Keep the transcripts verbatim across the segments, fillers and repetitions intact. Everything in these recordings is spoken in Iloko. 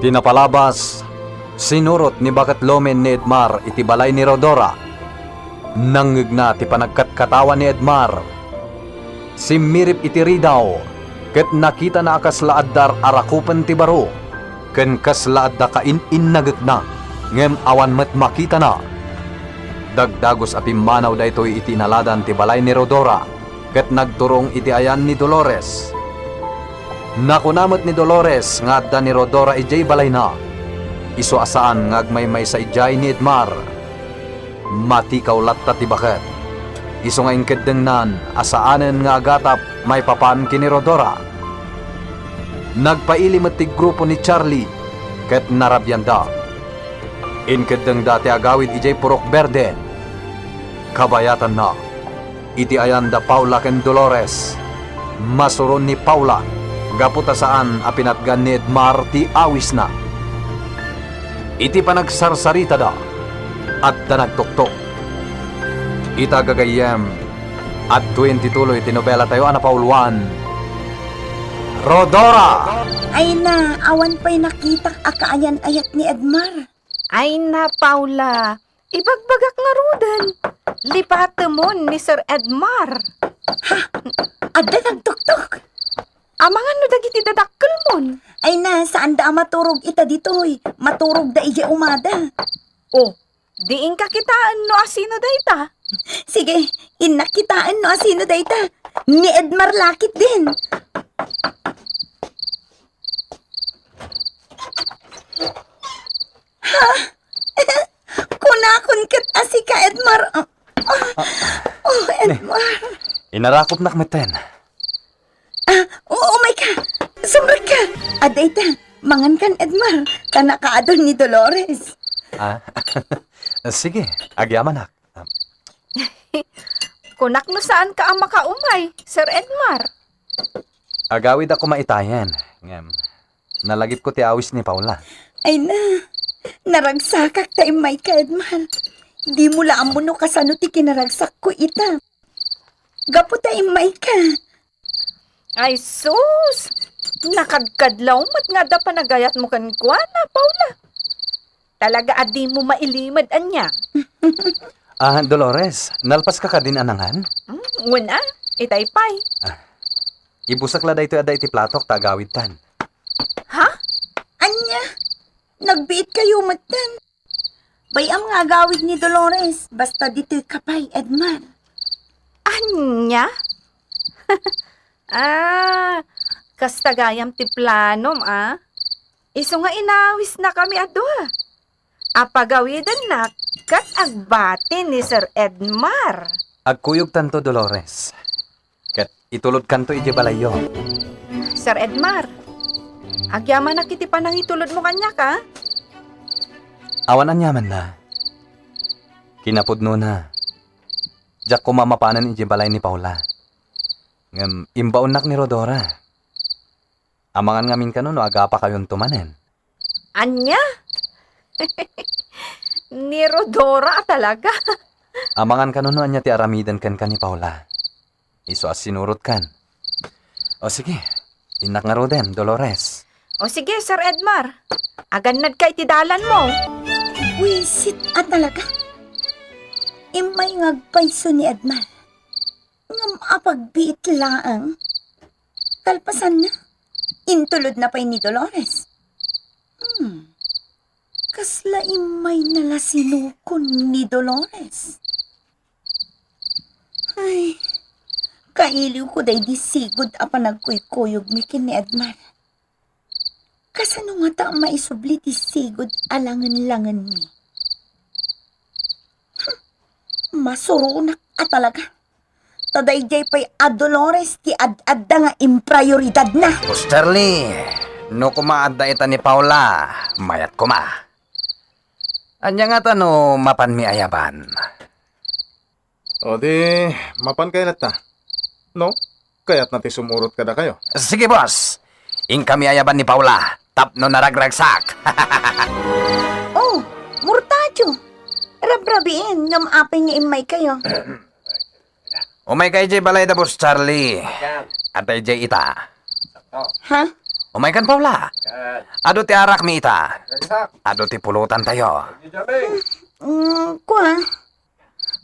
Ti napalabas, sinurot ni Baket Lomen ni Edmar iti balay ni Rodora. Nangngegna ti panagkatkatawa ni Edmar. Simmirip iti ridaw, ket nakitana a kasla adda ar-arakupen ti baro, ken kasla adda kain-innagekna, ngem awan met makitana. Dagdagus a pimmanaw daytoy iti inaladan ti balay ni Rodora, ket nagturong iti ayan ni Dolores. Nakuna met ni Dolores nga adda ni Rodora idiay balayna, isu a saan nga agmaymaysa idiay ni Edmar. Matikaw latta ti baket. Isu nga inkeddengnan a saanen nga agatap maipapan ken ni Rodora. Nagpaili met ti grupo ni Charlie ket narabianda. Inkeddengda ti agawid idiay purok berde. Kabayatanna, iti ayan da Paula ken Dolores, masuron ni Paula gapu ta saan a pinatgan ni Edmar ti awisna. Iti panagsarsaritada, adda nagtuktok. Ita gagayyem, adtoyen ti tuloy ti nobelatayo a napauluan, Rodora! Ay na, awan pay nakitak a kaayan-ayat ni Edmar. Ay na, Paula, ibagbagak ngaruden, lipatemon ni Sir Edmar. Ha? Adda nagtuktok? Amangan no dagiti dadakkelmon. Ay na, saanda a maturog ita ditoy. Maturogda idiay umada. Oh, di inka kitaen no asino dayta? Sige, innak kitaen no asino dayta. Ni Edmar la ketdin. Ha? Kunakon ket a sika, Edmar. Ah, ah, oh, Edmar. Inarakopnak metten. Ah, o-, umayka. Sumrekka. Adda ita, mangankan, Edmar. Ta nakaadal ni Dolores. Ah, sige, agyamanak. Kunak no saanka a makaumay, Sir Edmar. Agawid a kumaitayen, ngem nalagipko ti awis ni Paula. Ay na, naragsakak ta immayka, Edmar. Dimo la ammo no kasano ti kinaragsakko ita. Gapu ta immayka. Ay sus! Nakadkadlaw met nga adda panagayatmo kenkuana, Paula. Talaga a dimo mailimed ania. Ah, Dolores, nalpaska kadin a nangan? Hmm, wen a, itay pay. Ah, ibusak la daytoy adda iti platok ta agawidtan. Ha? Ania? Nagbiitkayo metten? Bay-am nga agawid ni Dolores, basta ditoyka pay, Edmar. Ania? Ah, kasta gayam ti planom, a? Isu nga inawisnakami a dua. Apagawidennak ket agbati ni Sir Edmar. Agkuyogtanto, Dolores. Ket itulodkanto idiay balayyo. Sir Edmar, agyamanak iti panangitulodmo kaniak, a? Awan aniamanna. Kinapudnona, diak koma mapanen idiay balay ni Paula. Ngem imbaonnak ni Rodora. Amangan ngamin kano no agapakayonto manen. Ania? Ni Rodora a talaga. Amangan kano no ania ti aramiden kenka ni Paula. Isu a sinurotkan. O sige, innak ngaruden, Dolores. O sige, Sir Edmar. Agannadka iti dalanmo. Buisit a talaga. Immay nga agpayso ni Edmar. Ngem apagbiit laeng. Kalpasanna, intulodna pay ni Dolores. Hmm. Kasla immayna la sinukon ni Dolores. Ay, kailiwko daydi sigud a panagkuykuyogmi ken ni Edmar. Kasano ngata a maisubli ti sigud a langen-langenmi? Hmm, masuronak a talaga. Ta daydiay pay a Dolores ti ad-adda nga imprioridadna. Boss Charlie, no koma adda ita ni Paula, mayat koma. Ania ngata no mapanmi ayaban? O di, mapan kay latta. No? Kayatna ti sumurot kadakayo. Sige, boss. Inkami ayaban ni Paula tapno naragragsak. Oh, Murtadio. Rabrabiin ngem apay nga immaykayo? Umayka idiay balay da Boss Charlie. Adda idiay ita. Ha? Umaykan, Paula. Adu ti arakmi ita. Adu ti pulutantayo. Mm, kua.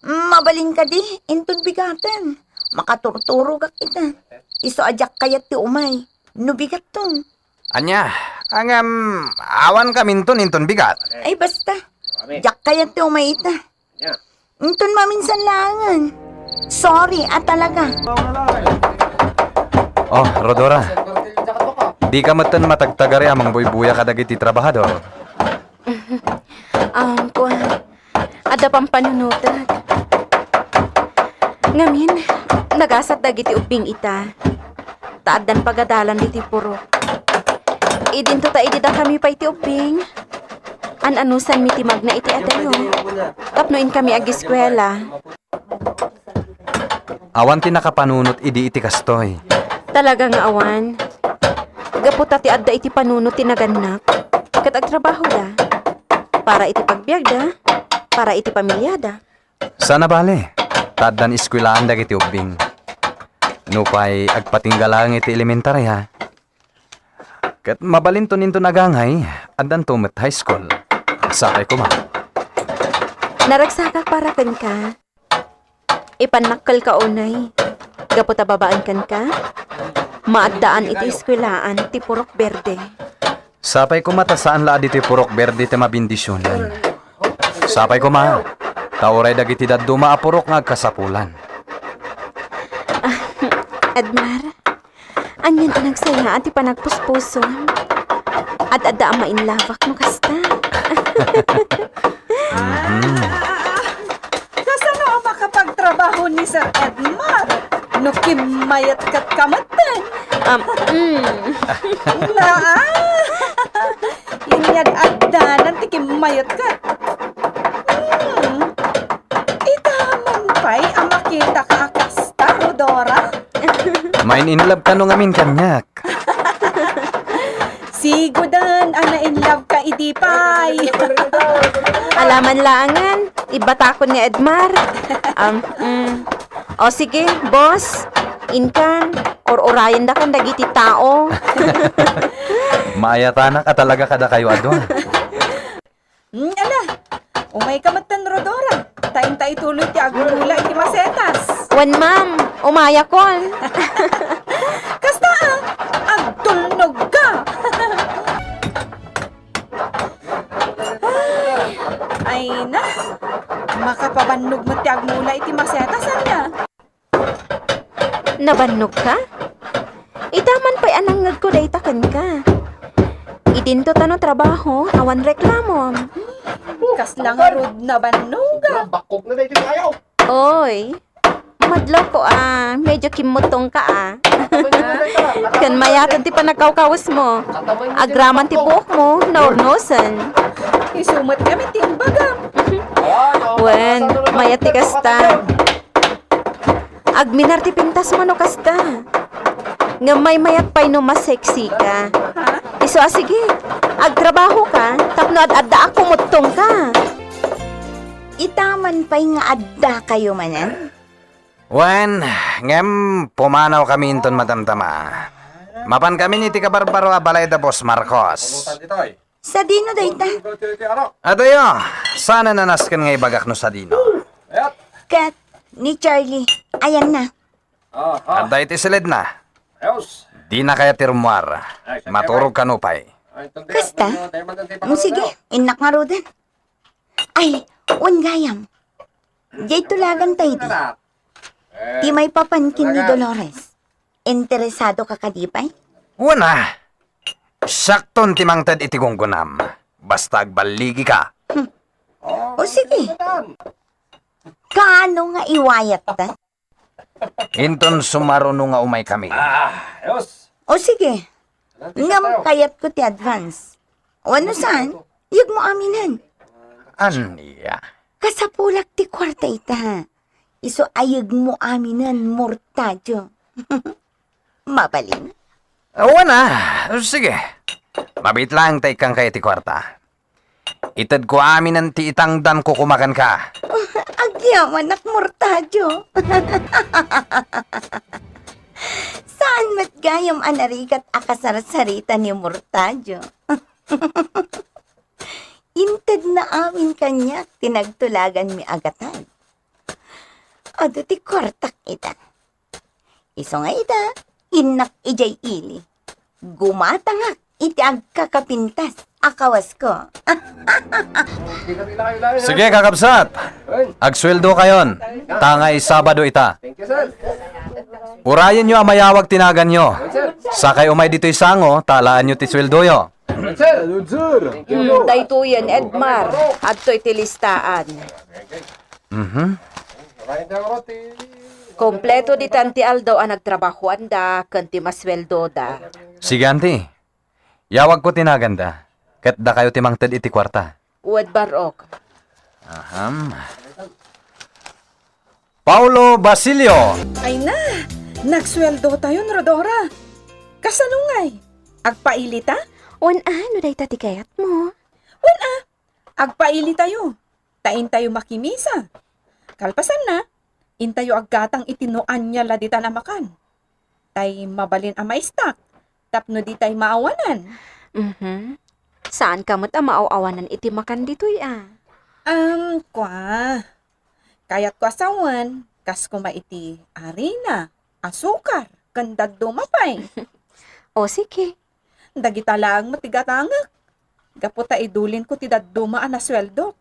Mabalin kadi, inton bigaten. Makaturturogak ita. Isu a diak kayat ti umay. No bigatton. Ania, ngem, awan kaminton inton bigat. Ay, basta. Diak kayat ti umay ita. Inton maminsan laengen. Sorry a talaga. Oh, Rodora. Dika metten matagtagari a mangbuybuya kadagiti trabahador. Um, kuan, adda pampanunotek. Ngamin, nagasat dagiti ubbing ita. Ta addan pagadalan ditoy purok. Idinto ta idi dakami pay ti ubbing, an-anusanmi ti magna iti adayo. Tapno inkami agiskuela. Awan ti nakapanunot idi iti kastoy. Talaga nga awan. Gapu ta ti adda iti panunot ti nagannak, ket agtrabahoda. Para iti pagbiagda, para iti pamiliada. Saan a bale, ta addan eskuelaan dagiti ubbing. Nupay agpatingga laeng iti elementaria, ket mabalinton inton agangay, addanto met high school. Sapay koma. Naragsakak para kenka. Ipannakkelka unay. Gapu ta babaen kenka, maaddaan iti eskuelaan ti Purok Berde. Sapay koma ta saan la a ditoy Purok Berde ti mabindisionan. Sapay koma ta uray dagiti dadduma a purok nga agkasapulan. Ah, Edmar, anian a nagsayaan ti panagpuspusom. Ad-adda a mainlabak no kasta. Mhm. Kasano a makapagtrabaho ni Sir Edmar no kimmayat ket kametten? Um, mm. Naa, inyad addanan ti kimmayat ket. Hmm. Ita man pay a makitaka a kasta, Rodora? Main-in love ka no ngamin kaniak. Siguden a na-in love ka idi pay. Alaman laengen, ibatakon ni Edmar. Um, mm. O sige, boss, inkan, ur-urayendakan dagiti tao. Maayatanak a talaga kadakayo a dua. Hmm, ala, umayka metten, Rodora. Ta inta ituloy ti agmula iti masetas. Wen, ma'am, umayakon. Kasta, ah, agtulnog ka. Ay, ay na, makapabannog met ti agmula iti masetas, ania? Nabannogka? Ita man pay a nangngegko dayta kenka. Idinto ta no trabaho, awan reklamom. Kasla ngarud nabannog. Bakkog na daytoy ayaw. Oy, madlawko a, medyo kimmuttongka a. Ken mayaten ti panagkawkawesmo. Agraman ti buokmo, naurnosen. Isu met ngamin ti imbagam. Wen, mayat ti kasta. Agminar ti pintasmo no kasta. Ngem maymayat pay no mas sexy ka. Isu a sige, agtrabaho ka tapno ad-adda a kumuttong ka. Ita man pay nga adda kayo manen? Wen, ngem pumanaw kami inton matamtama. Mapan kami iti kabarbaro a balay da Boss Marcos. Sadino dayta? Adayo, saan a nasken nga ibagak no sadino. Ket ni Charlie, ayanna. Adda iti siledna. Dina kayat ti rummuar. Maturog kano pay. Kasta? Mm, sige, innak ngaruden. Ay, wen gayam. Diay tulagan tayo di. Ti maipapan ken ni Dolores. Interesado ka kadi pay? Wen a. Siakton ti mangted iti gunggonam. Basta agballigi ka. Hmm. O sige. Kaano nga iwayat ta? Inton sumaruno nga umay kami. O sige. Ngem kayatko ti advance. Wenno saan? Iyegmo aminen. Ania? Kasapulak ti kuarta ita. Isu a iyegmo aminen, Mortadio. Mabalin? Wen a. Sige. Mabiit laeng ta ikkan kaya ti kuarta. Itedko aminen ti itangdanko koma kenka. Agyamanak, Mortadio. Saan met gayam a narigat a kasarsarita ni Mortadio? Intedna amin kaniak ti nagtulaganmi a gatad. Adu ti kuartak ita. Isu nga ita, innak idiay ili. Gumatangak iti agkakapintas a kawasko. Sige, kakabsat. Agsueldokayon. Tangay Sabado ita. Urayenyo a mayawag ti naganyo. Sakay umay ditoy sango, ta alaenyo ti sueldoyo. Hmm, daytoyen, Edmar. Adtoy ti listaan. Mhm. Kompleto ditan ti aldaw a nagtrabahoanda ken ti masueldoda. Sige, anti. Yawagko ti naganda, ket dakayo ti mangted iti kuarta. Wed barok. Aham. Paulo Basilio. Ay na, nagsueldotayon, Rodora. Kasano ngay? Agpailita? Wen a, no dayta ti kayatmo. Wen a, agpailitayo. Ta intayo makimisa. Kalpasanna, intayo aggatang iti no ania la ditan a makan. Tay mabalin a maistak, tapno ditay maawanan. Mhm. Saanka met a maaw-awanan iti makan ditoy a? Um, kua. Kayatko a sawen, kas koma iti arina, asukar, ken dadduma pay. O, sige. Dagita laeng met ti gatangek. Gapu ta idulinko ti dadduma a nasueldok.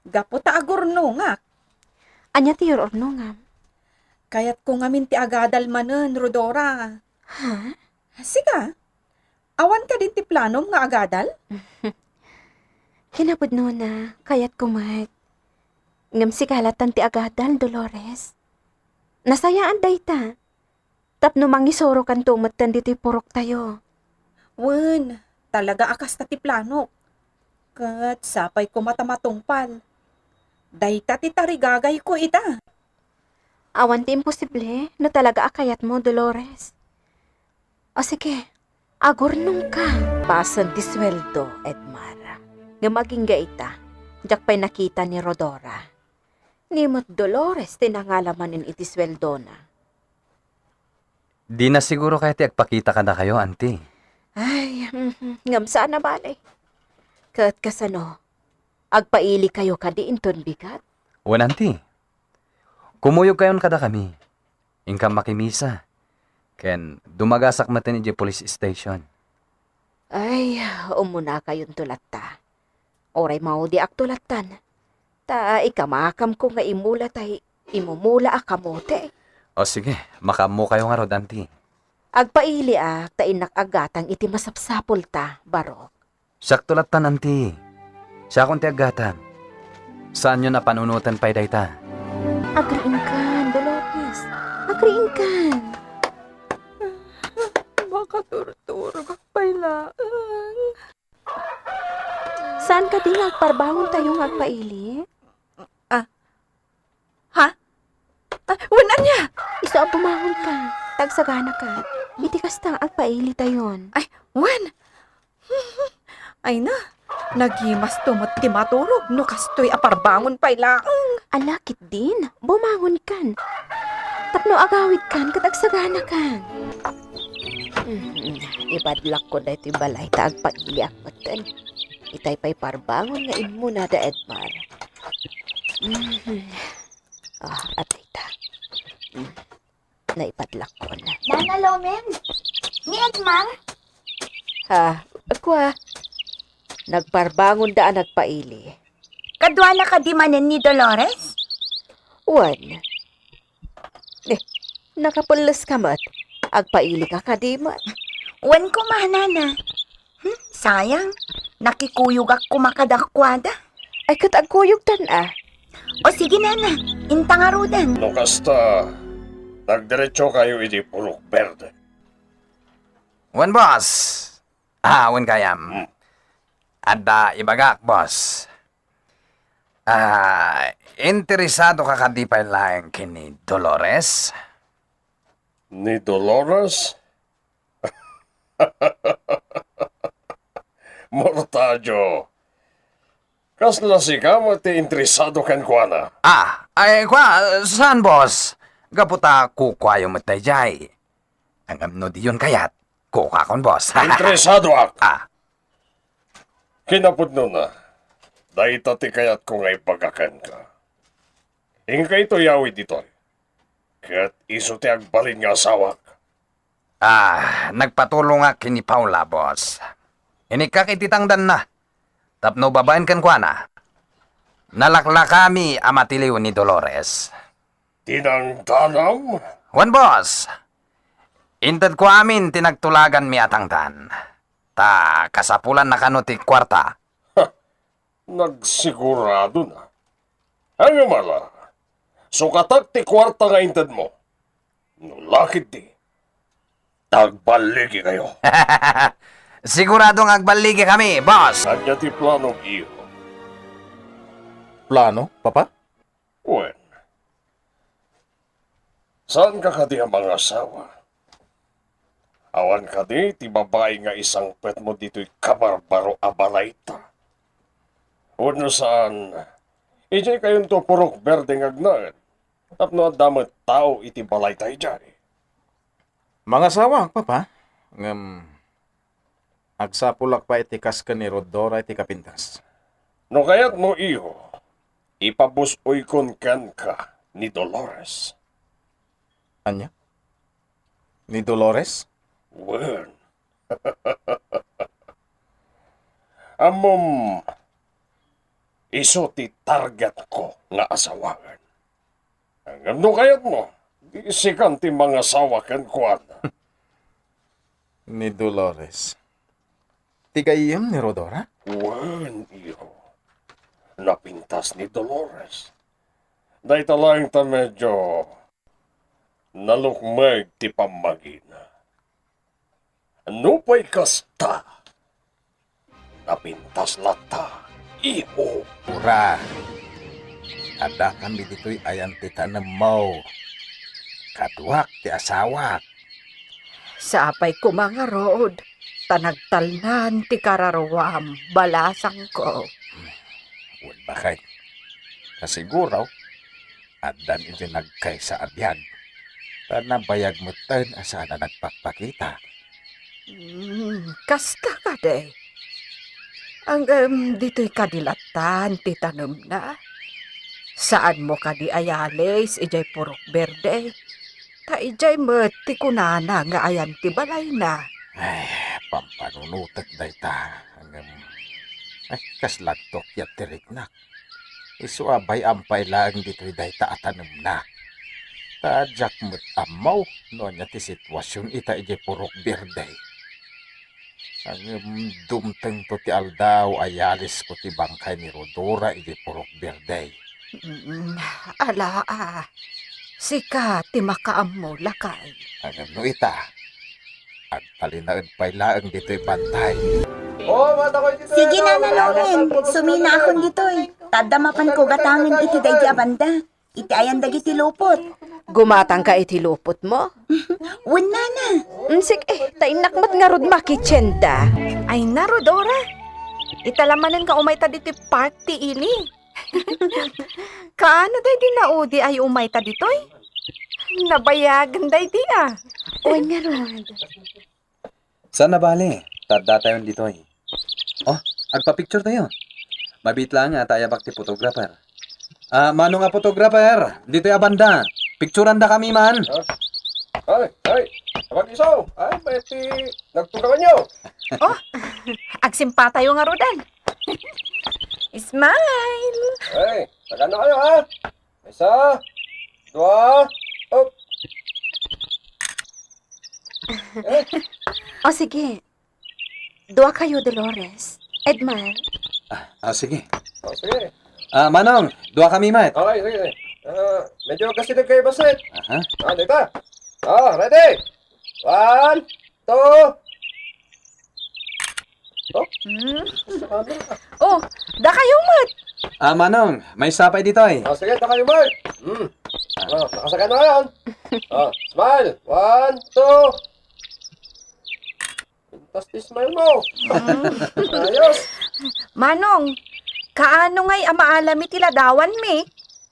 Gapu ta agurnongak. Ania ti ur-urnongam? Kayatko ngamin ti agadal manen, Rodora. Ha? Sika? Awan kadin ti planom nga agadal? Kinapudnona, kayatko met. Ngem sika latan ti agadal, Dolores. Nasayaan dayta. Tapno mangisuro kanto metten ditoy puroktayo. Wen, talaga a kasta ti planok. Ket sapay koma ta matungpal. Dayta ti tarigagayko ita. Awan ti imposible no talaga a kayatmo, Dolores. O sige, agurnongka. Pasen ti sueldo, Edmar. Ngem agingga ita, diak pay nakita ni Rodora. Ni met Dolores ti nangala manen iti sueldona. Dina siguro kayat ti agpakita kadakayo, anti. Ay, mhm, ngem saan a bale. Ket kasano? Agpailikayo kadi inton bigat? Wen, anti. Kumuyogkayon kadakami. Inkam makimisa. Ken dumagasak metten idiay police station. Ay, umunakayonto latta. Uray maudiakto lattan. Ta ikamakamko nga imula tay imumula a kamote. O sige, makaammokayo ngarud, anti. Agpailiak ta innak aggatang iti masapsapulta, Barok. Siakto lattan, anti. Siakon ti aggatang. Saanyon a panunoten pay dayta. Agriingkan, Dolores. Agriingkan. Makaturturogak pay laeng. Saan kadi nga agparbangontayo nga agpaili? Ah. Ha? Ah, wen ania? Isu a bumangonka. Tagsaganaka. Iti kasta, agpailitayon. Ay, wen. Ay na, nagimasto met ti maturog no kastoy a parbangon pay laeng. Ala, ketdin, bumangonkan. Tapno agawidkan ket agsaganakan. Mhm. Ipadlakkon daytoy balay ta agpailiak metten. Itay pay parbangon nga immuna da Edmar. Mhm. Ah, adda ita. Mm. Naipadlakkon. Nana Lomen? Ni Edmar? Ha, kua. Nagparbangonda a nagpaili. Kaduana kadi manen ni Dolores? Wen. Eh, nakapelles ka met. Agpaili ka kadi met. Wen koma, nana. Hmm, sayang. Nakikuyogak koma kadakuada. Ay, ket agkuyogtan a. O sige, nana. Inta ngaruden. No kasta, nagdiretsokayo iti Purok Berde. Wen, boss. Ah, wen gayam. Hmm. Adda ibagak, boss. Ah, interesado ka kadi pay laeng ken ni Dolores? Ni Dolores? Mortadio, kasla sika met ti interesado kenkuana? Ah, ay, kua, saan, boss? Gapu ta kukuayo met daydiay. Ngem no diyon kayat, kukakon, boss. Interesadoak. Ah. Kinapudnona, dayta ti kayatko nga ibaga kenka. Inka itoy yawi ditoy. Ket isu ti agbalin nga asawak. Ah, nagpatulongak ken ni Paula, boss. Inikkak iti tangdanna. Tapno babaen kenkuana. Nalaklakami a matiliw ni Dolores. Tinangdanam? Wen, boss. Intedko amin ti nagtulaganmi a tangdan. Ta kasapulanna kano ti kuarta. Nagsiguradona. Ngem ala, sukatak ti kuarta nga intedmo. No la ketdi, ta agballigikayo. Sigurado nga agballigikami, boss. Ania ti planom, iho? Plano, Papa? Wen, saanka kadi a mangasawa? Awan kadi ti babai nga isangpetmo ditoy kabarbaro a balayta? Wenno saan, idiay kayonto purok berde nga agnaed tapno adda met tao iti balayta idiay? Mangasawaak, Papa. Ngem, agsapulak pay iti kas ken ni Rhodora iti kapintas. No kayatmo, iho, ipabus-oykon kenka ni Dolores. Ania? Ni Dolores? Wen. Ammom, isu ti targetko nga asawaen. Ngem no kayatmo, di sikan ti mangasawa kenkuana. Ni Dolores. Ti gayyem ni Rhodora? Wen, iho. Napintas ni Dolores. Dayta laeng ta medyo nalukmeg ti pammagina. Nupay kasta, napintas latta, iho. Pura, addakami ditoy ayan ti tanemmo. Kaduak ti asawak. Sapay koma ngarud, ta nagtalnan ti kararuam, balasangko. Wen, baket. Kasiguro, addan iti nagkaysa a biag. Ta nabayag metten a saan a nagpakpakita. Hmm, kasta kadi. Ngem ditoy kadi lattan ti tanemna? Saanmo kadi a yalis idiay purok berde? Ta idiay met ti kunana nga ayan ti balayna. Ay, pampanunotek dayta. Ngem, ay, kasla adtoak ti riknak. Isu a bay-am pay laeng ditoy dayta a tanemna. Ta diak met ammo no ania ti situasion ita idiay purok berde. Ngem dumtengto ti aldaw a yalisko ti bangkay ni Rhodora idiay purok berde. Mm, ala a, sika ti makaammo, lakay. Ngem no ita, agtalinaed pay laeng ditoy bantay. Oh, matakoy ditoy. Sige, Nana Loren, suminaakon ditoy. Ta adda mapanko gatangen iti daydi a banda. Iti ayan dagiti lupot. Gumatangka iti lupotmo? Wen, Nana. Mm, sige, ta innak met ngarud makitienda. Ay, ngarud, Rhodora. Ita la manen nga umayta ditoy park ti ili. Kaano daydi naudi a umayta ditoy? Nabayagen daydi a. Wen ngarud. Saan a bale, ta addatayon ditoy. Oh, agpa-picture tayo. Mabiit laeng nga ta ayabak ti photographer. Ah, manong a photographer, ditoy a banda. Picturandakami man. Ah. Ay, ay, abag iso. Ay, may ti nagtuganganyo. Oh, agsimpatayo ngaruden. Smile. Ay, taganna kayo, ha? Maysa, dua, up. Eh? O sige. Dua kayo, Dolores. Edmar. Ah, ah, sige. O, sige. Ah, Manong, dua kami met. Okay, sige. Ah, medyo agkasideg kayo, Basit. Aha. Ah, dita. Ah, ready? One, two. Oh? Hmm. Ano? Oh, dakayo met. Ah, Manong, maysa pay ditoy. Ah, sige, dakayo met. Hmm. Ah, nakasakay na kayo. Ah, smile. One, two. Pintas ti smile mo. Hmm. Ayos. Manong, kaano ngay a maalam iti ladawanmi?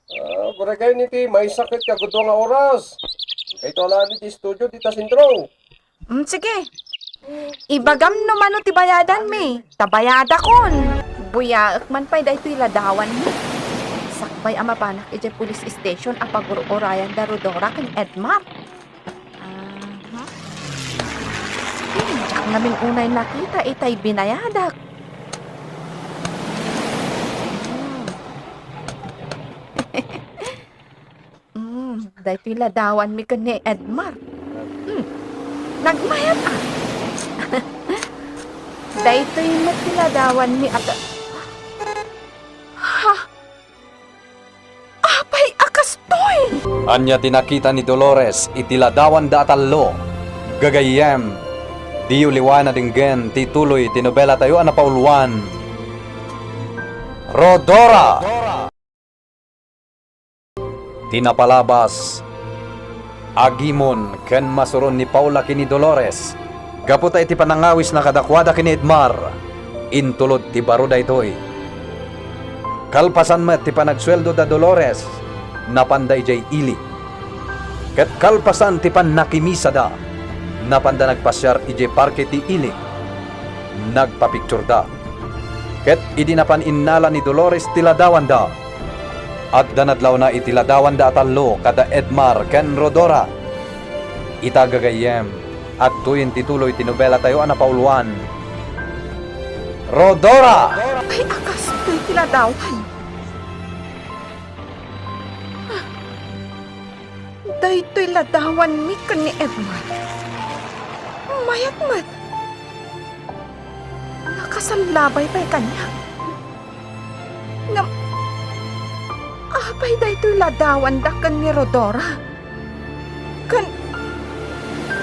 Ah, guragayon iti maysa ket kagudua nga oras. Kayto ala ni ti studio dita sentro. Mm, sige. Ibagam no mano ti bayadanmi. Ta bayadakon. Buyaek man pay daytoy ladawanmi. Sakbay a mapanak idiay police station a pagur-urayan da Rhodora ken Edmar. Aha. Hmm, diak ngamin unay nakita itay binayadak. Hmm. Hmm, daytoy ladawanmi ken ni Edmar. Hmm. Nagmayat, ah. Daytoy met ti ladawanmi a ta-, ha? Apay a kastoy? Ania ti nakita ni Dolores iti ladawanda a tallo? Gagayyem, diyo liwayan a denggen ti tuloy ti nobelatayo a napauluan, Rhodora! Ti napalabas, agimon ken masuron ni Paula ken ni Dolores. Gapu ta iti panangawisna kadakuada ken ni Edmar, intulod ti baro daytoy. Kalpasan met ti panagsueldo da Dolores, napanda idiay ili. Ket kalpasan ti pannakimisada, napanda nagpasiar idiay parke ti ili. Nagpapictureda. Ket idi napan innala ni Dolores ti ladawanda, adda nadlawna iti ladawanda a tallo kada Edmar ken Rhodora. Ita gagayyem, adtoyen ti tuloy ti nobelatayo a napauluan, Rhodora! Ay, a kastoy ti ladawan. Daytoy ladawanmi ken ni Edmar. Mayat met. Nakasallabay pay kaniak. Ngem, apay daytoy ladawanda ken ni Rhodora? Ken,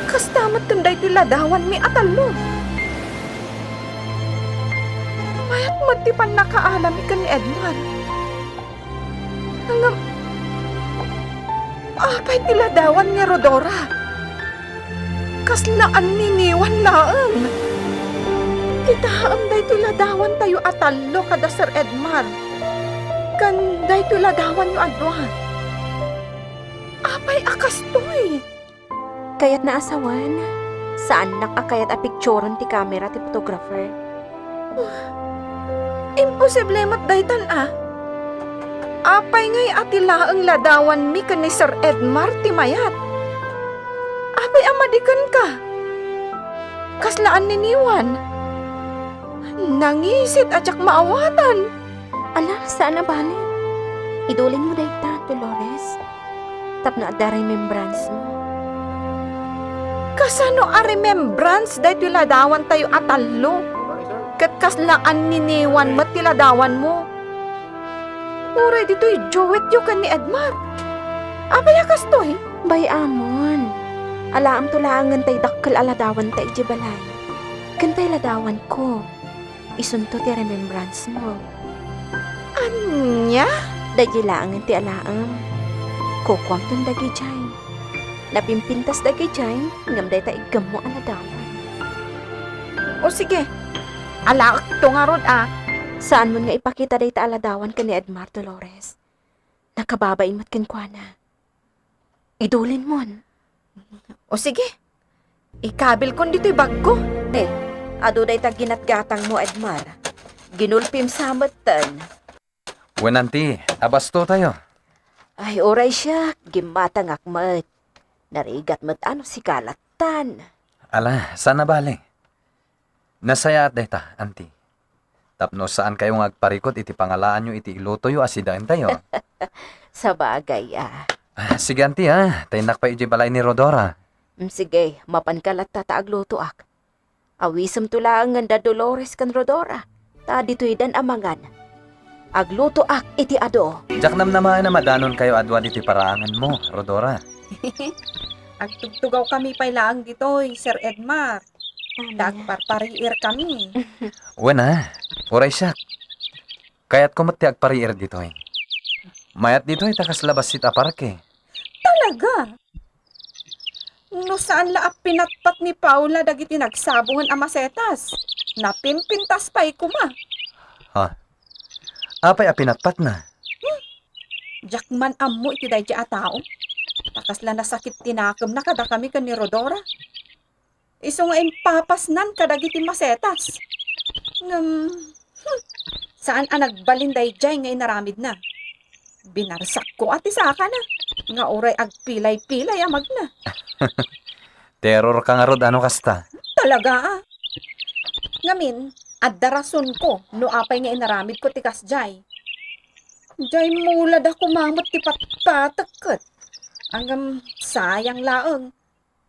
kasta met ken daytoy ladawanmi a tallo. Mayat met ti pannakaalam ken ni Edmar. Ngem, apay ti ladawan ni Rhodora? Kasla anniniwan laeng. Kitaem daytoy ladawantayo a tallo kada Sir Edmar. Ken daytoy ladawanyo a dua. Apay a kastoy? Kayatna a sawen, saannak a kayat a picturen ti kamera ti photographer. Imposible met daytan a. Apay ngay a ti laeng ladawanmi ken ni Sir Edmar ti mayat? Apay a madikenka? Kasla anniniwan? Nangisit a diak maawatan. Ala, saan a bale. Idulinmo dayta, Dolores. Tapno adda remembrance mo. Kasano a remembrance daytoy ladawantayo a tallo? Ket kasla anniniwan met ti ladawanmo? Uray ditoy duetyo ken ni Edmar. Apay a kastoy? Bay-amon. Alaemto laengen tay dakkel a ladawanta idiay balay. Ken tay ladawanko. Isunto ti remembrance mo. Ania? Daydiay laengen ti alaem. Kukuamton dagidiay. Napimpintas dagidiay, ngem dayta iggemmo a ladawan. O sige, alaekto ngarud a. Saanmon nga ipakita dayta a ladawan ken ni Edmar, Dolores. Nakababain met kenkuana. Idulinmon. O sige, ikabilkon ditoy bagko. Eh, adu dayta ginatgatangmo, Edmar. Ginulpim sa metten. Wen, anti, abasto tayo. Ay, uray siak, gimmatangak met. Narigat met a no sika lattan. Ala, saan a bale. Nasayaat dayta, anti. Tapno saan kayo nga agparikut iti pangalaanyo iti ilutoyo a sidaentayo. Sabagay, a. Ah, sige, anti, a. Ta innak pay idiay balay ni Rhodora. Mm, sige, mapanka latta ta aglutoak. Awisemto laengen da Dolores ken Rhodora, ta ditoydan a mangan. Aglutoak iti adu. Diak namnamaen a madanonkayo a dua ditoy paraanganmo, Rhodora. Agtugtugawkami pay laeng ditoy, Sir Edmar. Ania? Ta agparpariirkami. Wen a, uray siak. Kayatko met ti agpariir ditoy. Mayat ditoy ta kasla bassit a parke. Talaga? No saan la a pinatpat ni Paula dagiti nagsabongen a masetas, napimpintas pay koma. Ha? Apay a pinatpatna? Hmm. Diak man ammo iti daydiay a tao. Ta kasla nasakit ti nakemna kadakami ken ni Rhodora. Isu nga impapasnan kadagiti masetas. Ngem, hmm, saan a nagbalin daydiay nga inaramidna. Binarsakko a ti sakana, nga uray agpilay-pilay a magna. Terror ka ngarud a no kasta. Talaga, a. Ngamin, adda rasonko no apay nga inaramidko ti kasdiay. Diay mula da kumamet ti patpatek ket. Ngem, sayang laeng.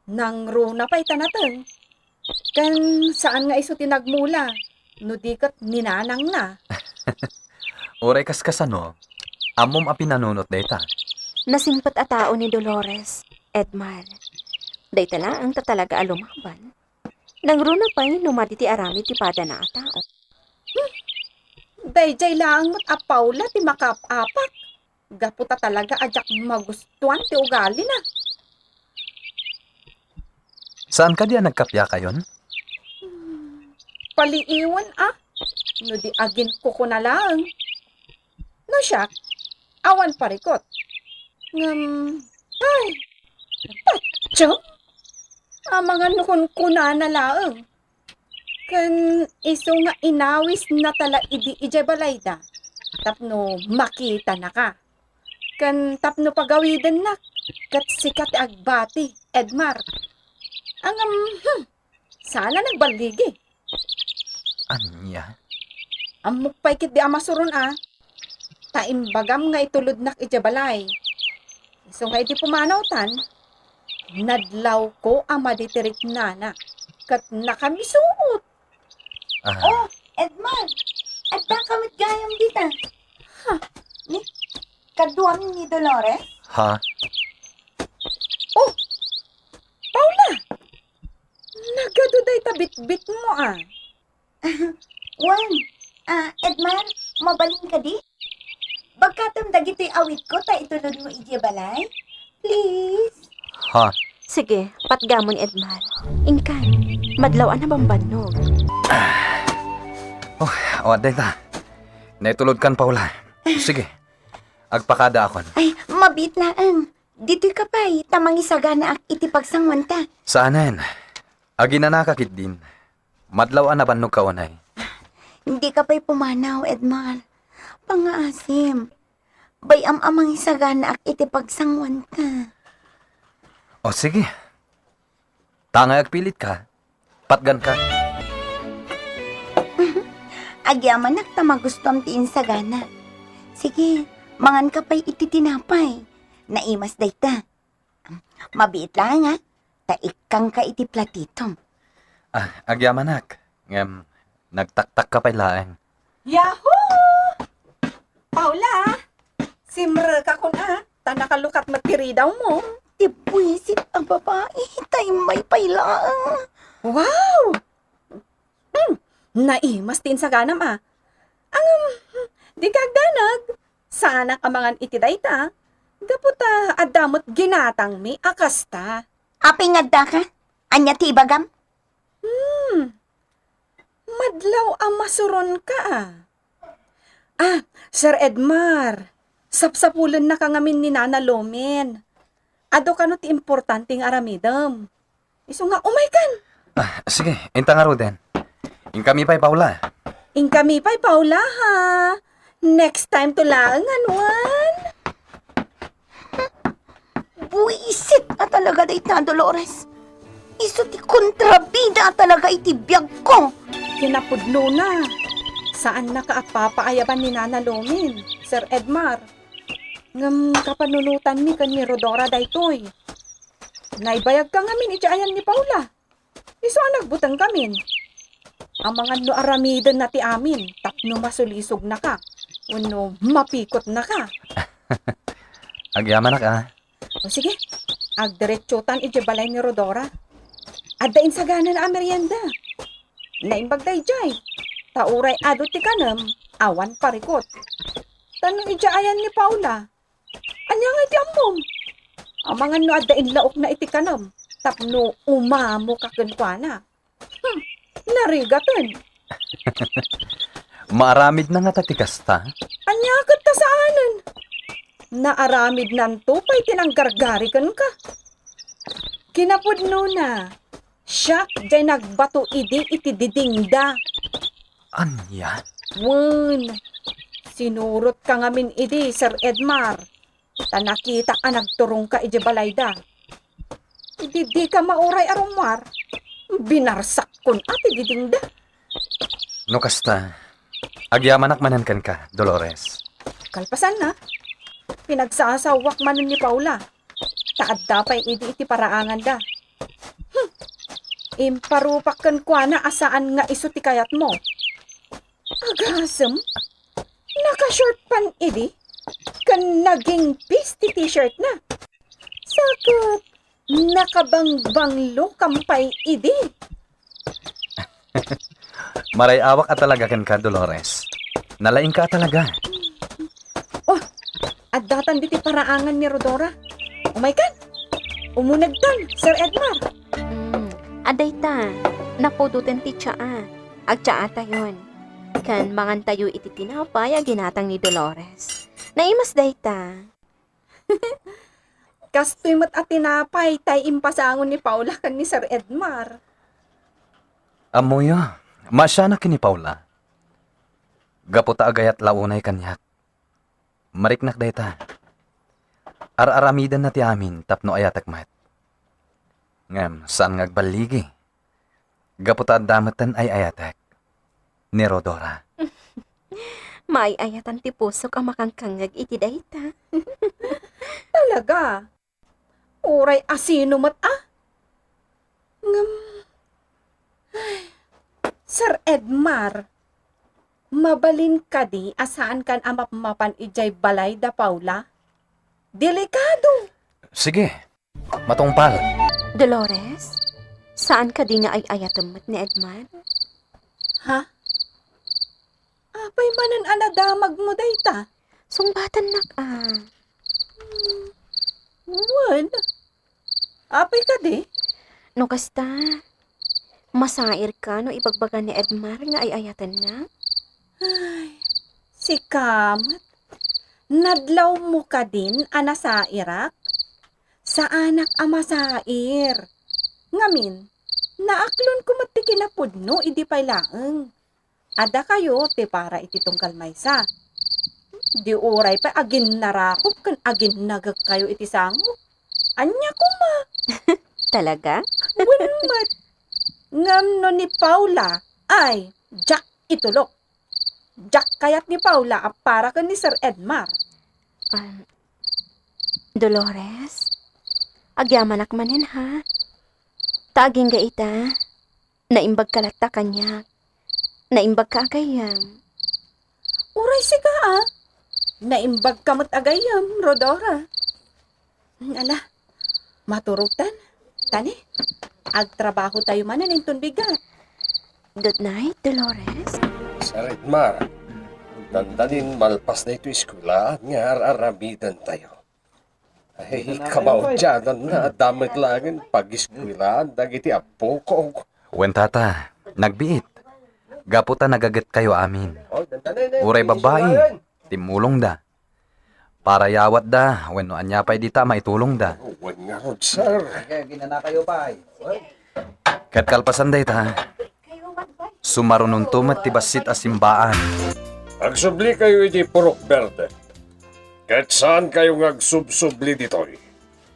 Nangruna pay ta nateng. Ken saan nga isu ti nagmula, no di ket ni nanangna. Uray kaskasano, ammom a pinanunot dayta. Nasimpet a tao ni Dolores, Edmar. Dayta laeng ta talaga a lumaban. Nangruna pay no madi ti aramid ti padana a tao. Hmm. Daydiay laeng met a Paula ti makaap-apak. Gapu ta talaga a diak magustuan ti ugalina. Saan kadi a nagkapiakayon? Hmm, paliiwen a, no di aginkukuna laeng. No siak, awan parikot. Ngem, ay, patiem! Amangan no kunkunana laeng. Ken isu nga inawisna ta la idi idiay balayda tapno makitanaka. Ken tapno pagawidennak ket sika ti agbati, Edmar. Ngem, hmm, saan a nagballigi. Ania? Ammok pay ketdi a masuron a. Ta imbagam nga itulodnak idiay balay. Isu nga idi pumanawtan, nadlawko a madi ti riknana, ket nakamisuot. Ah. Oh, Edmar, addaka met gayam dita. Ha? Ni, kaduam ni Dolores? Ha? Oh, Paula! Nagadu dayta bitbitmo, a. Wen, a, Edmar, mabalin kadi? Bagkatem dagitoy awitko ta itulodmo idiay balay? Please? Ha? Sige, patgamon, Edmar. Inkan, madlaw a nabambannog. Oh, awan dayta. Naitulodkan, Paula. Sige, agpakadaakon. Ay, mabiit laeng. Ditoyka pay, ta mangisaganaak iti pagsanguanta. Saanen. Aginanaka ketdin. Madlaw a nabannogka unay. Dika pay pumanaw, Edmar. Pangngaasim. Bay-am a mangisaganaak iti pagsanguanta. O, sige. Tangay agpilitka, patganka. Agyamanak ta magustuam ti insagana. Sige, manganka pay iti tinapay. Naimas dayta. Mabiit laeng, a, ta ikkangka iti platitom. Ah, agyamanak. Ngem, nagtaktakka pay laeng. Yahoo! Paula, simrekakon a, ta nakalukat met ti ridawmo. Ti buisit a babai, ta immay pay laeng. Wow! Hmm, naimas ti insaganam a. Ngem, dika agdanag. Saanak a mangan iti dayta. Gapu ta adda met ginatangmi a kasta. Apay nga addaka? Ania ti ibagam? Hmm. Madlaw a masuronka a. Ah, Sir Edmar, sapsapulennaka ngamin ni Nana Lomin. Adu kano ti importante nga aramidem. Isu nga umaykan. Ah, sige, inta ngaruden. Inkami pay, Paula. Inkami pay, Paula, ha? Next time to laeng, anuan? Buisit a talaga dayta, Dolores. Isu ti kontrabida a talaga iti biagko. Kinapudnona, saannaka a papaayaban ni Nana Lomin, Sir Edmar. Ngem kapanunotanmi ken ni Rodora daytoy. Naibayagka ngamin iti ayan ni Paula. Isu a nagbutengkamin. Amangan no aramidenna ti amin tapno masulisognaka wenno mapikotnaka. Agyamanak a. O sige, agdiretsotan idiay balay ni Rodora. Adda insagana a merienda. Naimbag daydiay, ta uray adu ti kanem, awan parikot. Ta no idiay ayan ni Paula, ania nga iti ammom? Amangan no adda inlaokna iti kanem tapno umamoka kenkuana. Hmm, narigaten. Maaramidna ngata ti kasta? Ania ket ta saanen? Naaramidnanto pay ti nanggargari kenka. Kinapudnona, Siak jay nagbato idi iti didingda. Ania? Wen, sinurotka ngamin idi, Sir Edmar. Ta nakitak a nagturongka idiay balayda. Idi dika mauray a rummuar, binarsakkon a ti didingda. No kasta, agyamanak manen kenka, Dolores. Kalpasanna, pinagsasawak manen ni Paula. Ta adda pay idi iti paraanganda. Hmm. Imparupak kenkuana a saan nga isu ti kayatmo. Agasem, naka-short pant idi, ken nagingpis ti t-shirtna. Sa ket nakabangbanglo kam pay idi. Maray-awak a talaga kenka, Dolores. Nalaingka a talaga. Oh, addatan diti paraangan ni Rodora. Umaykan. Umunegtan, Sir Edmar. Mm, adda ita. Napudoten ti tsaa. Agtsaatayon. Ken mangantayo iti tinapay a ginatang ni Dolores. Naimas dayta. Kastoy met a tinapay tay impasango ni Paula ken ni Sir Edmar. Ammoyo, maasianak ken ni Paula. Gapu ta agayat la unay kaniak. Mariknak dayta. Ar-aramidenna ti amin tapno ayatek met. Ngem saan nga agballigi. Gapu ta adda met ti ay-ayatek ni Rodora. Maay-ayatan ti pusok a makangkangngeg iti dayta. Talaga? Uray asino met a? Ngem, ay, Sir Edmar, mabalin kadi a saankan a mapmapan idiay balay da Paula? Delikado! Sige, matungpal. Dolores, saan kadi nga ay-ayatem met ni Edmar? Ha? Apay manen a nadamagmo dayta? Sungbatannak a. Hmm, wen. Apay kadi? No kasta, masairka no ibagbaga ni Edmar nga ay-ayatennak? Ay, sika met. Nadlawmo kadin a nasairak? Saanak a masair. Ngamin, naaklonko met ti kinapudno idi pay laeng. Adda kayo ti para iti tunggal maysa. Di uray pay aginnarakop ken aginnagek kayo iti sango. Ania koma? Talaga? Wen met. Ngem no ni Paula, ay, diak itulok. Diak kayat ni Paula a para ken ni Sir Edmar. Um, Dolores, agyamanak manen, ha? Ta agingga ita, naimbagka latta kaniak. Naimbagka a gayyem. Uray sika, a. Naimbagka met a gayyem, Rodora. Ala, maturogtan. Tani, agtrabahotayo manen inton bigat. Good night, Dolores. Sir Edmar, dandanin malpas daytoy eskuelaan nga ar-aramidentayo. Ay, kamaudiananna, adda met laengen pagiskuelaan dagiti appokok. Wen, tata, nagbiit. Gapu ta nagagetkayo amin. Uray babbai, timmulongda. Para yawatda, wenno ania pay dita a maitulongda. Wen ngarud, sir. Sige, ginanakayo pay. Ket kalpasan dayta, sumarunonto met ti bassit a simbaan. Agsublikayo iti purok berde. Ket saankayo nga agsubsubli ditoy.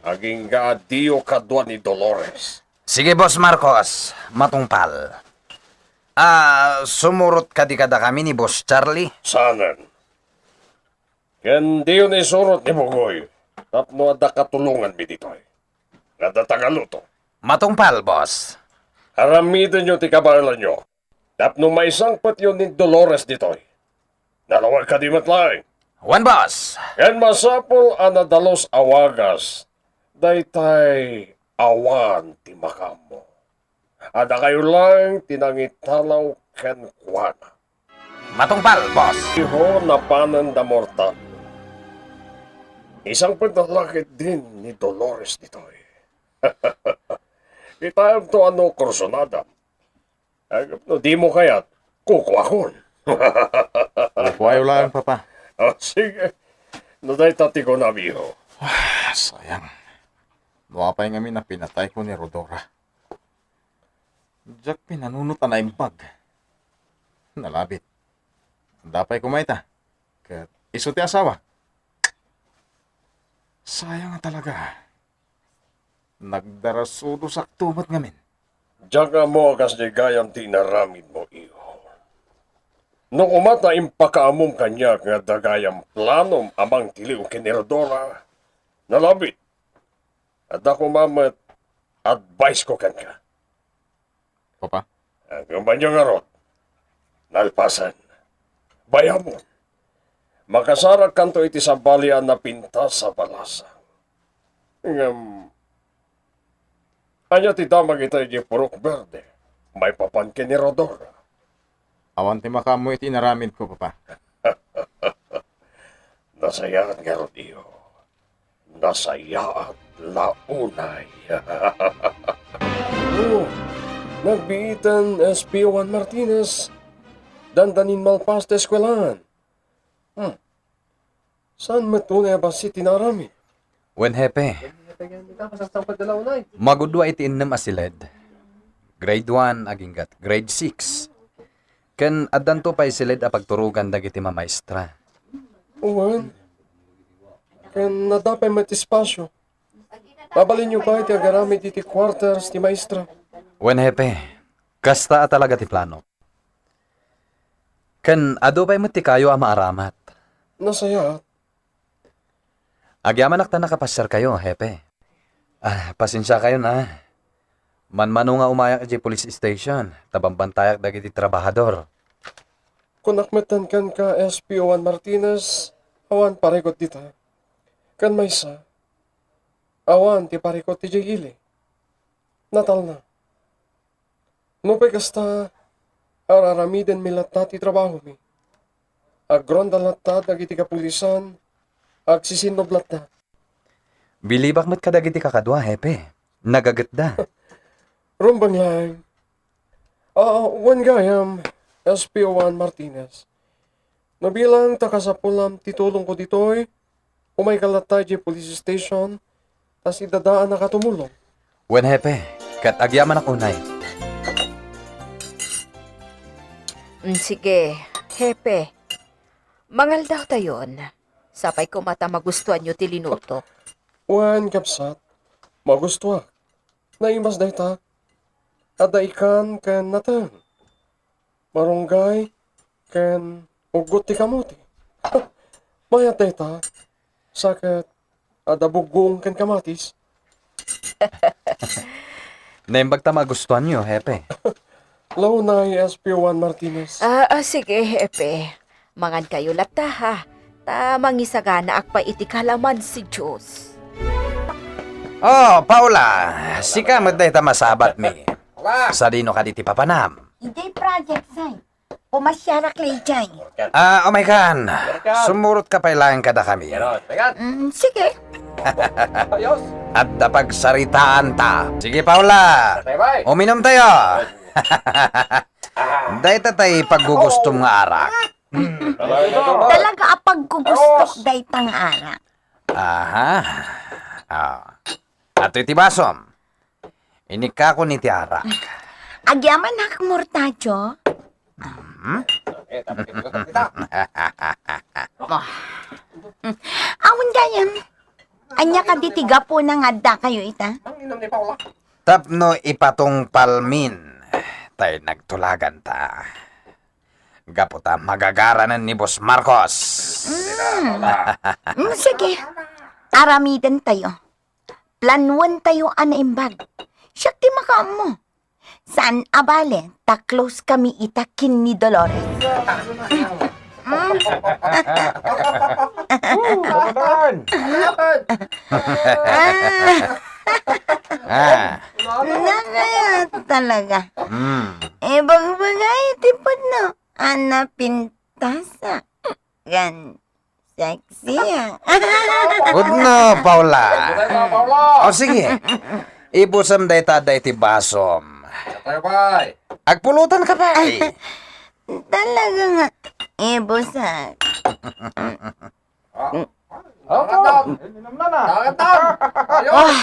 Agingga a diyo kadua ni Dolores. Sige, Boss Marcos, matungpal. Ah, sumurot kadi kadakami ni Boss Charlie? Saanen. Ken diyo ni surot ni Bugoy, tapno adda katulonganmi ditoy. Nga adda tagaluto. Matungpal, boss. Aramidenyo ti kabaelanyo, tapno maisangpetyo ni Dolores ditoy. Nalawag kadi met laeng? Wen, boss. Ken masapul a nadalus a wagas, daytay awan ti makaammo. Adda kayo laeng ti nangitalaw kenkuana. Matungpal, boss. Iho napanen da mortal. Isangpet na lakit din ni Dolores ditoy. Kitaem to ano kursunada. Agap no di mo kayat, kukuakon. Kukuayo laeng, Papa. Oh, sige. No dayta ti kunam, iho. Ah, sayang. No apay ngamin a pinatay ko ni Rodora. Diak pinanunot a naimbag. Nalabit. Adda pay koma ita. Ket isu ti asawa. Sayang a talaga. Nagdarasudosakto met ngamin. Diak ammo a kasdi gayam ti inaramidmo, iho. No koma ta impakaammom kaniak nga adda gayam planom a mangtiliw ken ni Rodora, nalabit. Adda koma met advice ko kenka. Papa? Ngem ania ngarud? Nalpasen. Bayamon. Makasarakkanto iti sabali a napintas a balasang. Ngem, ania ti damag ita idiay purok berde maipapan ken ni Rodora? Awan ti makaammo iti inaramidko, Papa. Nasayaat ngarud, iho. Nasayaat la unay. Oh, nagbiiten S P Juan Martinez. Dandanin malpas ti eskuelaan. Hmm. Saan met unay a bassit ti naaramid? Wen, Hepe. Magudua iti innem a siled. Grade one aginggat grade six. Ken addanto pay siled a pagturogan dagiti mamaestra. Wen, ken adda pay met espasio. Mabalinyo pay ti agaramid iti quarters ti maestra. Wen, Hepe, kasta a talaga ti plano. Ken adu pay met ti kayo a maaramat. Nasayaat. Agyamanak ta nakapasiarkayo, Hepe. Ah, pasensiakayon, a. Manmano nga umayak idiay police station, ta bambantayak dagiti trabahador. Kunak metten kenka, S P Juan Martinez, awan parikut dita. Ken maysa, awan ti parikut idiay ili. Natalna. Nupay kasta, ar-aramidenmi latta ti trabahomi. Agronda latta dagiti kapulisan, agsisinnob latta. Bilibak met kadagiti kakadua, Hepe. Nagagitda. Rumbeng laeng. Ah, wen gayam, S P Juan Martinez. No bilang ta kasapulam ti tulongko ditoy, umayka latta idiay police station, ta sidadaannak a tumulong. Wen, Hepe, ket agyamanak unay. Mm, sige, Hepe. Mangaldawtayon. Sapay koma ta magustuanyo ti linutok. Wen, kabsat, magustuak. Naimas dayta. Adda ikan ken nateng. Marunggay ken uggot ti kamote. Mayat dayta. Sa ket adda buggoong ken kamatis. Naimbag ta magustuanyo, Hepe. Launay, S P Juan Martinez. Ah, ah, sige, Hepe. Mangankayo latta, ha? Ta mangisaganaak pay iti kalamansi juice. Oh, Paula, sika met dayta masabatmi. Sadino kadi ti papanam? Idiay project site. Pumasiarak la idiay. Ah, umaykan. Sumurotka pay laeng kadakami. Mm, sige. Adda pagsaritaanta. Sige, Paula. Uminumtayo. Dayta tay paggugustom nga arak. Talaga a paggugustok dayta nga arak. Aha. Ah. Adtoy ti basom. Inikakon iti arak. Agyamanak, Mortadio. Mhm. Awan gayam. Ania kadi ti gapuna nga addakayo ita? Tapno ipatungpalmin tay nagtulaganta. Gapu ta magagaranen ni Boss Marcos. Mm. Mm, sige. Aramidentayo. Planuentayo a naimbag. Siak ti makaammo. Saan a bale, ta close kami ita ken ni Dolores. Mm. Ah. Ah. Nakaya talaga. Mm. Ibagbaga iti pudno a napintas a. Gan Sexy, ah. Pudno, Paula. O, sige. Ibusam dayta, dayta iti basom. Agpulutanka pay. Talaga nga, ibusak. Ah,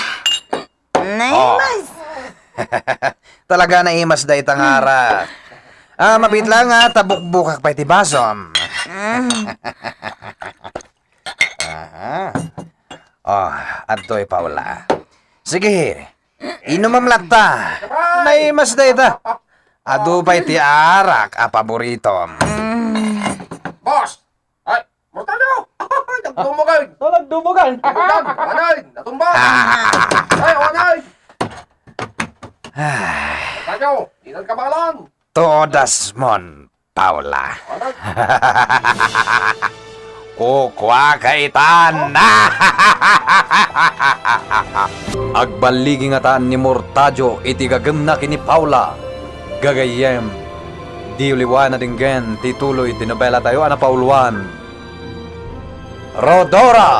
naimas. Talaga naimas dayta nga arak. Ah, mabitla nga tabukbukak pay ti basom. Aha. Oh, adtoy Paula. Sige, inumam latta. Naimas dayta. Adu pay ti arak a paboritom. Boss! Ay, Mortalio! Nagdumugan! Nagdumugan! Nagdumugan! Anay! Natumba! Ay, anay! Mortalio! Di nagkabalan! Todas mon, Paula. Anay! Kukuaka itan! Agballigi ngatan ni Mortadio iti gagumna ken ni Paula. Gagayyem, di uliwan a denggen ti tuloy ti nobelatayo a napauluan, Rhodora!